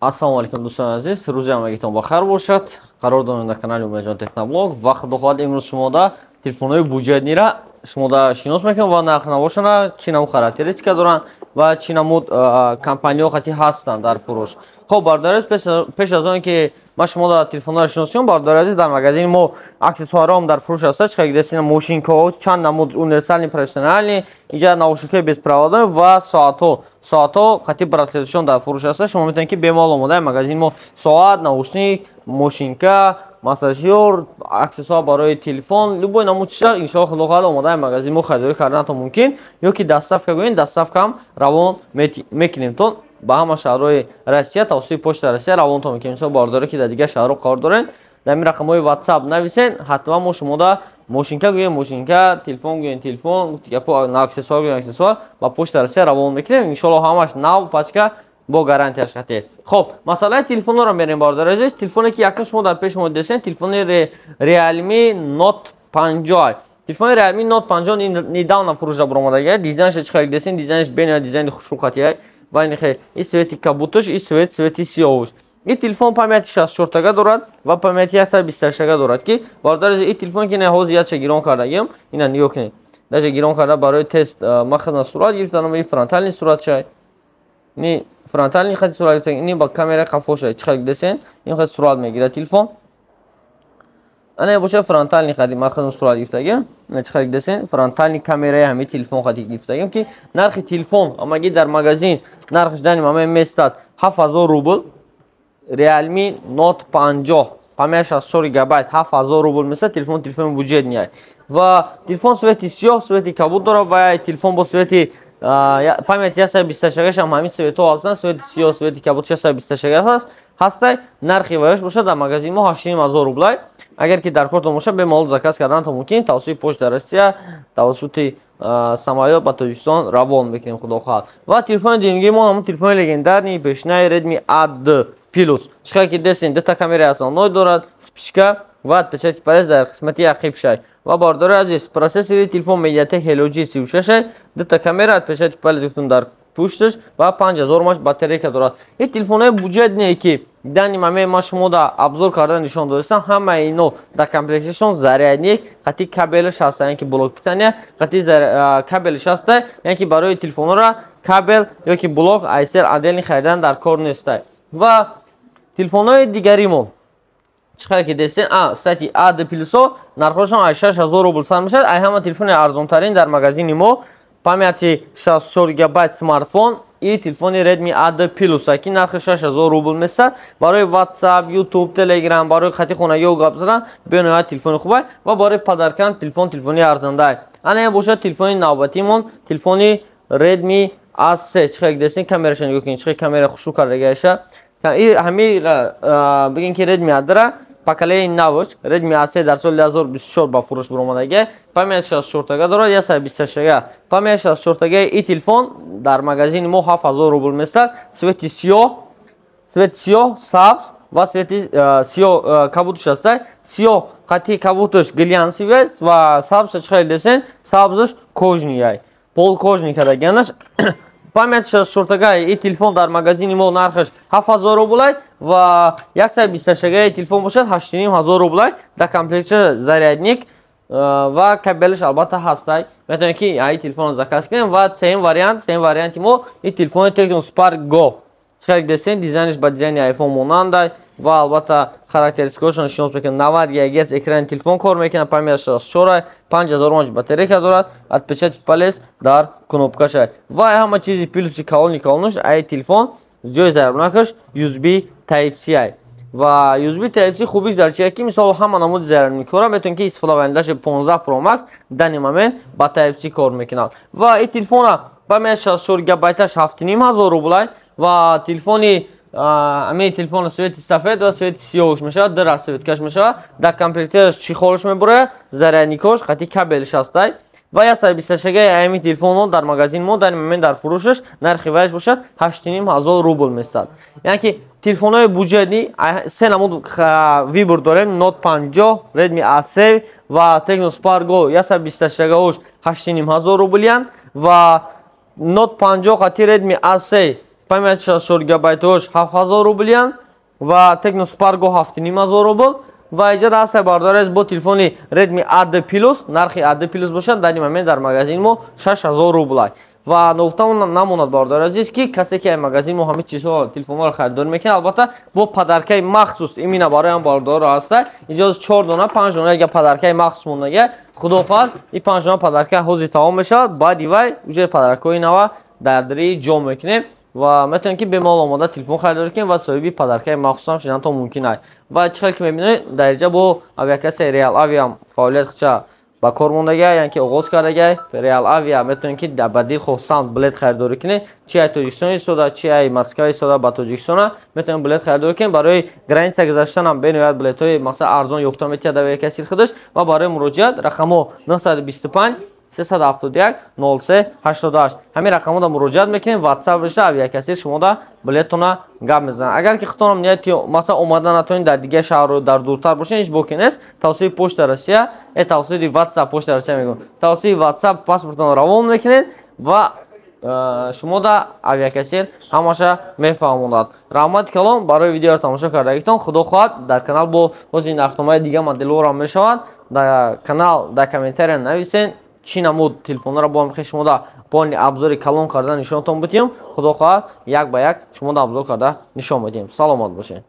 Ассалому алайкум, дӯстони азиз, рӯзи ҳамагитон бахайр бошад. Қарор дорем дар канали Умедҷон Техноблог ва худо хоҳад, имрӯз шумода телефонҳои буҷетнира шумода шинос мекунем ва нархнавошона, чӣ намуд характеристика доранд ва чӣ намуд компаниҳо хати ҳастанд дар фурӯш. Хоб, бародари, пеш аз он ки ман шумода телефонҳоро шиносиём, бародари азиз, дар магазини мо аксессуарҳоам дар фурӯш ҳастад. Чӣ қадр мошинкаҳо, чанд намуд универсальный, профессиональный, инҷа наушникҳои беспроводной ва соатҳо хати браслетшон дар фурӯш ҳастад. Шумо метавонед, ки бемалол омодаи магазини мо соат, наушник, мошинка, массажёр, аксессуар барои телефон, любой намуд чиза, иншоалло, худо хоҳад, омодаи магазини мо харидорӣ карданатон мумкин ё ки доставка гӯем, доставкаам равон мекунем то ба ҳама шаҳрҳои Россия, тавассути Почта Россия равонтон мекунем. Мисол, бародаре ки дар дигар шаҳрҳо қарор доред, дар ин рақамҳои WhatsApp нависен, ҳатман мо шумода мошинка гӯем мошинка, телефон гӯем телефон, аксессуар гӯем аксессуар ба Почта Россия равон мекунем, иншоалло, ҳамаш нав, пачка, бо гарантияш хати. Хоб, масъалаи телефонҳоро мерем, бародари азиз. Телефоне ки якум шумо дар пеши мо дидесен, телефони Realme Note 50. Телефони Realme Note 50 недавно фурӯша баромадагия. Дизайнша чӣ хеле дидесен, дизайнш бениҳоят дизайни хушрӯ хатия ва ин хе и цвети кабуташ, и цвети сиёҳуш. Ин телефон памяти 64тага дорад ва памяти 128тага дорад, ки, бародари, ин телефон ки ҳозир яча гирон кардагиам, ина нигоҳ кунед, даже гирон карда барои тест ман хидмат сурат гирифтам. Ин фронтальный суратшай, ни фронтальный хати сурат гирифта, ини ба камера қафошай. Чӣ хел дидесен, ин хел сурат мегирад телефон. Ана боша фронтальный хати ман хидмат сурат гирифтагиам. Чӣ хел дидесен, фронтальный камераи ҳамин телефон хати гирифтагиам, ки нархи телефон амаги дар магазин нархш даним ҳама местад 7000 рубл. Realme Note 50, память 64 гигабайт, 7000 рубл месад телефон. Телефони бюджетный ва телефон цвети сиёҳ, цвети кабуд дорад ва телефон бо цвети памяти 128 ҳам ҳамин цветҳо ҳастанд: цвети сиёҳ, цвети кабуд, 128 ҳастай. Нархи ваяш бошад дар магазини мо 8500 рублай. Агар ки дар кортон бошад, бемалол заказ карданатон мумкин. Тавассути Почта Россия, тавассути самолёт ба Тоҷикистон равон мекунем, худо хоҳад. Ва телефони дуюмгии мо ҳамон телефони легендарный пешинаи Redmi A2 Plus. Чӣ ки десен, дута камераи основной дорад, вспышка ва отпечатки палец дар қисмати ақибшай. Ва, бародари азиз, процессори телефон MediaTek Helio G36, дута камера, отпечатки палец гуфтум дар пушташ ва 5000 мАч батарейка дорад. Ин телефонҳои бюджетные ки данный момент ма шумо да обзор карда нишон додастам, ҳамаи ино дар комплекташон зарядник хати кабелаш ҳаста, яъне ки блок питания хати кабелаш ҳаста, яъне ки барои телефонҳоро кабел ё ки блок айсел отдельный харидан дар кор нестай. Ва телефонҳои дигаримон, чӣ қадр ки дестен, а кстати, A2 Плюсо нархҳошон аз 6000 рубл сар мешавад. Ай ҳама телефони арзонтарин дар магазини мо памяти 64 гигабайт смартфон и телефони Redmi A2 Plus, ки нархи 6000 рубл месад. Барои WhatsApp, YouTube, Telegram, барои хати хонагиҳо гап задан бениҳоят телефони хубай ва барои подаркан телефон телефони арзандай. Ана бошад телефони навбатимон, телефони Redmi A3. Чӣ хел дестен, камераша нигоҳ кунед, чӣ хел камера хушрӯ кардагиаша. Ҳами бигем ки Redmi A2 поколение навш Redmi A3 дар соли 2024 ба фурӯш баромадагия. Память 64тага дорад, 128га. Память 64тага и телефон дар магазини мо 7000 рубл местад. Цвети сиёҳ, сабз ва цвети сиёҳ кабуташ ҳаста. Сиёҳ қати кабуташ глянцевый ва сабзша, чӣ хел десен, сабзаш кожаный, пол кожаный кардагианаш. Память 64тага и телефон дар магазини мо нархаш 7000 рублай ва 128гаи телефон бошад 8500 рублай. Дар комплектша зарядник ва кабелаш албатта ҳастай. Метавонед, ки ай телефонро заказ кунем. Ва сеюм варианти мо и телефони Tecno Spark Go. Чӣ десен, дизайнаш ба дизайни iPhone монандай ва албатта характеристикаҳошон шинос мекунад. 90 гигагерц экрани телефон кор мекунад, память 64, 5000 мАч батарейка дорад, отпечатки палец дар кнопкаша. Ва ҳама чизи плюси калони калонаш ай телефон ҷои зарядникаш USB Type C ай. Ва USB Type C хубиш дар чия, ки мисол ҳама намуди зарядникҳоро метавонед, ки истифода баред. Даже 15 Pro Max данный момент ба Type C кор мекунад. Ва ин телефона память 64 гигабайташ 7500 рублай ва телефони ами телефон цвети сафед ва цвети сиёҳш мешавад, ду расцветкаш мешавад. Дар комплекташ чехолш мебурад, зарядникош қати кабелш ҳастай. Ва 128гаи ами телефонҳо дар магазини мо дар момент дар фурӯшаш нархи ваяш бошад 8500 рубл местад. Яъне ки телефонҳои бюджетный се намуд выбор дорем: Note 50, Redmi A3 ва Tecno Spark Go. 128гаош 8500 рублиянд ва Note 50 қати Redmi A3. Память 64 гигабайтош 7000 рублиян ва Tecno Spark Go 7500 рубл. Ва иҷа ҳаста, бародарез, бо телефони Redmi A2 Plus. Нархи A2 Plus бошад, дар ин момент дар магазини мо 6000 рублай. Ва ногуфта намонад, бародари азиз, ки касе ки магазини мо ҳамин чизҳо, телефонҳоро харидорӣ мекунад, албатта, бо подаркаи махсус имина барои ҳам бародаро ҳаста. Инҷо чор дона, панҷ дона яга подаркаи махсус мондага. Худо хоҳад, ин панҷ дона подарка ҳозир тамом мешавад. Баъди вай уже подаркаҳои нава дар дари ҷо мекунем ва метавонем, ки бемалол омода телефон харидорӣ кунем ва соҳиби подаркаи махсусам шудан то мумкин аст. Ва чӣ хел ки мебинед, дар инҷа бо авиакассаи Реал Авиам фаъолият худша ба кор мондага, яъне ки оғоз кардага. Реал Авиа метавонем, ки ба дилхоҳ самт билет харидорӣ кунед, чи ай Тоҷикистон истода, чи ай Москва истода ба Тоҷикистона метавонем билет харидорӣ кунем. Барои граница гузаштанам бениҳоят билетҳои, масалан, арзон ёфта метиҳад авиакассир худаш. Ва барои муроҷиат рақамҳо 925 371 03 88. Ҳамин рақамҳода муроҷиат мекунем, WhatsApp бошад, авиакассир шумода билеттона гап мезанад. Агар ки худтонам нияти, масалан, омада натонед, дар дигар шаҳру дар дуртар бошед, ҳеҷ боке нест. Тавассути Почта Россия, тавассути WhatsApp, Почта Россия мегӯям, тавассути WhatsApp паспортонро равон мекунед ва шумода авиакассир ҳамаша мефаҳмонад. Раҳмати калом барои видеоро тамошо кардагитон. Худо хоҳад, дар канал бо ҳозир нархномаи дигар моделҳоро мешавад. Дар канал дар комментария нависен, чӣ намуд телефонҳоро бо ҳам шумода полный обзори калон карда нишонтон бидиҳем. Худо хоҳад, як ба як шумода обзор карда нишон медиҳем. Саломат бошед.